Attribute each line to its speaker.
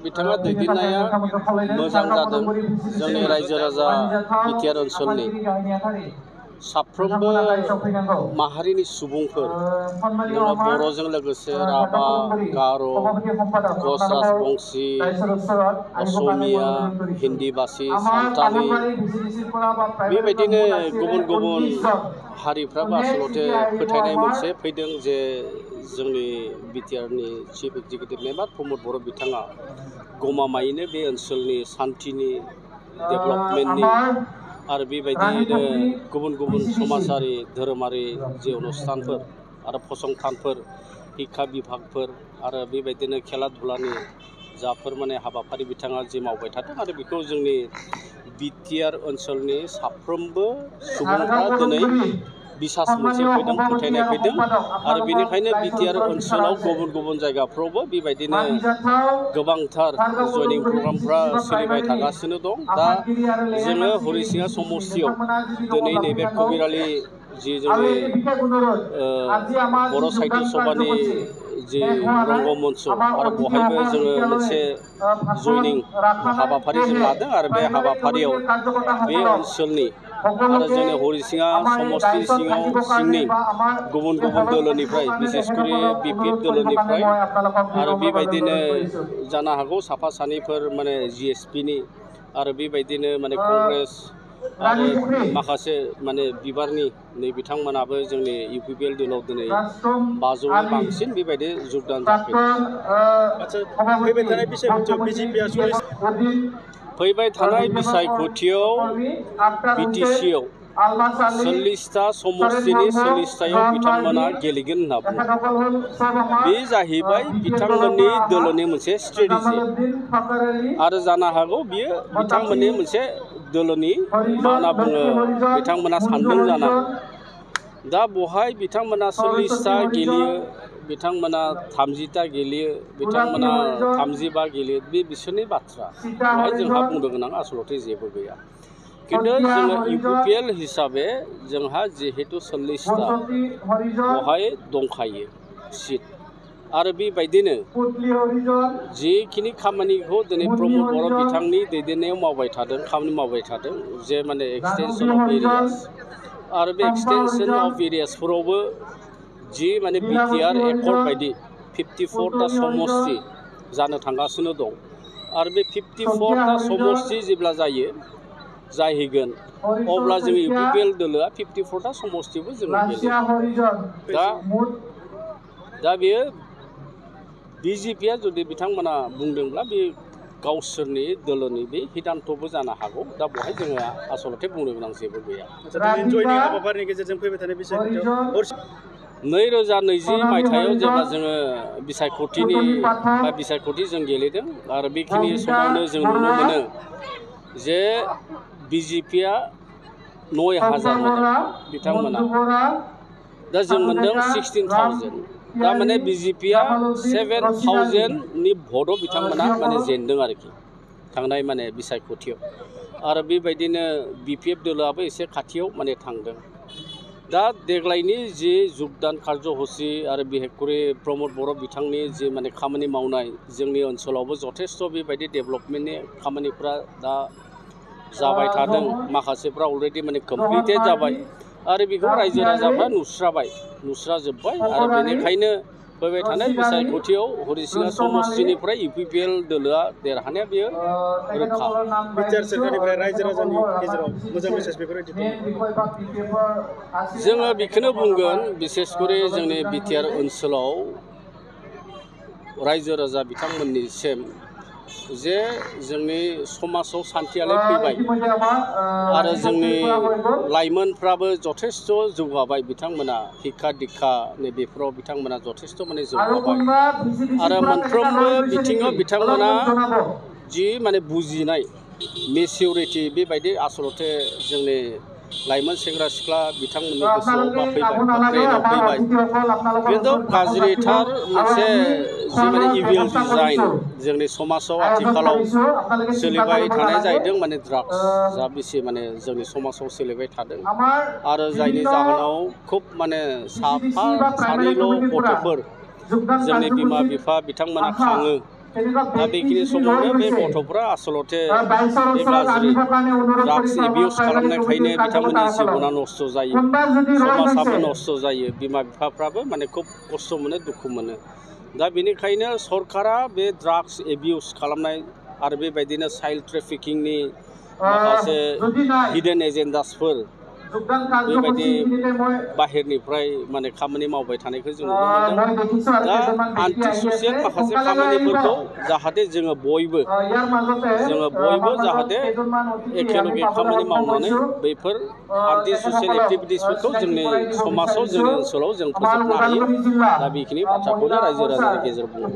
Speaker 1: बिथाङा दैदेननाया मोजां जादों जोंनि रायजो राजा बिटिआर ओनसोलनि साफ्रोमबो माहारिनि सुबुंफोर नोङो बर'जों लोगोसे राभा गार' कच राजबंशी असमिया हिन्दी भाषी सान्थालि बेबायदिनो गुबुन गुबुन हारिफ्राबो आसलते फोथायनाय मोनसे फैदों जे जोंनि बिटिआरनि चिफ एक्जिकिउटिभ मेम्बार प्रमद बर' बिथाङा गमामायैनो बे ओनसोलनि सान्थिनि डेभेलपमेन्टनि आरो बेबायदियैनो गुबुन गुबुन समाजारि धोरोमारि जे अनुष्ठानफोर आरो फसंथानफोर शिक्षा बिभागफोर आरो बेबायदिनो खेला धुलानि जाफोर माने हाबाफारि बिथाङा जे मावबाय थादों आरो बेखौ जोंनि बिटिआर ओनसोलनि साफ्रोमबो सुबुंफ्रा दिनै बिसास मोनसे फैदों फोथायनाय फैदों आरो बेनिखायनो बिटिआर ओनसोलाव गुबुन गुबुन जायगाफ्रावबो बेबायदिनो गोबांथार जयनिं प्रग्रामफ्रा सोलिबाय थागासिनो दं। दा जोङो हरिसिङा समस्तियाव दिनै नैबे कबिरालि जि जोंनि बर' साहित्य सभानि जि रंगमन्च आरो बहायबो जोङो मोनसे जयनिं हाबाफारि जों लादों आरो बे हाबाफारियाव बे ओनसोलनि आरो जोंनि हरिसिङा समस्ति सिंनि गुबुन गुबुन दोलोनिफ्राय बिसेसकरि बिपिएफ दोलोनिफ्राय आरो बेबायदिनो जानो हागौ साफा सानैफोर माने जिएसपिनि आरो बेबायदिनो माने कंग्रेस आरो माखासे माने बिबारनि नै बिथांमोनाबो जोंनि इउपिपिएल दोलाव दिनै 500नि बांसिन बेबायदि जगदान जाफैदों। फैबाय थानाय बिसायख'थियाव बिटिसिआव 40टा समस्तिनि 40टायाव बिथांमोना गेलेगोन होनना बुङो। बे जाहैबाय बिथांमोननि दोलोनि मोनसे स्ट्रेटेजि आरो जानो हागौ बियो बिथांमोननि मोनसे दोलोनि मा होनना बुङो बिथांमोना सानदों जानांगौ। दा बहाय बिथांमोना 40टा गेलेयो बिथांमोना 30टा गेलेयो बिथांमोना 35 गेलेयो बे बिसोरनि बाथ्रा बेवहाय जोंहा बुंनो गोनां आसलते जेबो गैया। किन्तु जोङो इउपिपिएल हिसाबै जोंहा जिहेतु 40टा बहाय दंखायो सिट आरो बेबायदिनो जिखिनि खामानिखौ दिनै प्रमद बर' बिथांनि दैदेननायाव मावबाय थादों खामानि मावबाय थादों जे माने एक्सटेनसन अफ एरियास आरो बे एक्सटेनसन अफ एरियासफोरावबो जि माने बिटिआर एकर्ड बायदि 54टा समस्ति जानो थांगासिनो दं आरो बे 54टा समस्ति जेब्ला जाहैगोन अब्ला जों इउपिपिएल दोलोआ 54टा समस्तिबो जोङो गेलेगोन। दा बेयो बिजेपिआ जुदि बिथांमोना बुंदोंब्ला बे गावसोरनि दोलोनि बे हिदान्तबो जानो हागौ। दा बहाय जोङो आसलते बुंनो गोनां जेबो गैया। 2020 मायथाइयाव जेब्ला जोङो बिसायख'थि जों गेलेदों आरो बेखिनि समावनो जों नुनो मोनो जे बिजेपिआ 9,000 मोनदों बिथांमोना दा जों मोनदों 16,000 दा माने बिजेपिआ 7,000नि भटआव बिथांमोना माने जेनदों आरोखि थांनाय माने बिसायख'थियाव आरो बेबायदिनो बिपिएफ दोलोआबो एसे खाथियाव माने थांदों। दा देग्लायनि जि जगदान कार्यहसि आरो बिहेकरि प्रमद बर' बिथांनि जि माने खामानि मावनाय जोंनि ओनसोलावबो जथेस्थ बेबायदि डेभेलपमेन्टनि खामानिफ्रा दा जाबाय थादों माखासेफ्रा अलरेडि माने कमप्लिटेड जाबाय आरो बेखौ रायजो राजाफ्रा नुस्राजोब्बाय आरो बेनिखायनो फैबाय थानाय बिसायख'थियाव हरिसिङा समस्तिनिफ्राय इउपिपिएल दोलोआ देरहानाया बेयो रोखा।
Speaker 2: बिटिआर सोरखारनिफ्राय रायजो राजानि गेजेराव मोजां मेसेज बेफोरबायदि
Speaker 1: जोङो बेखौनो बुंगोन बिसेसकरि जोंनि बिटिआर ओनसोलाव रायजो राजा बिथांमोननिसिम जे जोंनि समाजाव सान्थियालाय फैबाय आरो जोंनि लाइमोनफ्राबो जथेस्थ जौगाबाय बिथांमोना शिक्षा दीक्षा बेफोराव बिथांमोना जथेस्थ माने जौगाबाय आरो मोनफ्रोमबो बिथिङाव बिथांमोना जि माने बुजिनाय मेचिउरिटि बेबायदि आसलते जोंनि लाइमोन सेंग्रा सिख्ला बिथांमोननि गोसोआव ब्रेनाव फैबाय खिन्थु गाज्रिथार मोनसे जि माने इभिल डिजाइन जोंनि समाजाव आथिखालाव सोलिबाय थानाय जाहैदों माने ड्राग्स जा बेसे माने जोंनि समाजाव सोलिबाय थादों आरो जायनि जाहोनाव खुब माने साफा सानैल' गथ'फोर जोंनि बिमा बिफा बिथांमोना खाङो दा बेखिनि समावनो बे गथ'फ्रा आसलथे बे गाज्रि ड्राग्स एबिउस खालामनायखायनो बिथांमोननि जिबना नस्थ' जायो, समाजाबो नस्थ' जायो, बिमा बिफाफ्राबो माने खुब खस्थ' मोनो, दुखु मोनो। दा बेनिखायनो सरकारा बे ड्राग्स एबिउस खालामनाय आरो बेबायदिनो चाइल्ड ट्रेफिकिंनि माखासे हिडेन एजेन्डासफोर बेबायदि बाहेरनिफ्राय माने खामानि मावबाय थानायखौ जों नुनो मोनदों। दा आन्टि ससियेल माखासे खामानिफोरखौ जाहाथे जोङो बयबो जाहाथे एखेलगे खामानि मावनानै बैफोर आन्टि ससियेल एक्टिभिटिसफोरखौ जोंनि समाजाव, जोंनि ओनसोलाव जों फोजोबनो हायो। दा बेखिनि बाथ्राखौनो रायजो राजानि गेजेराव बुङो।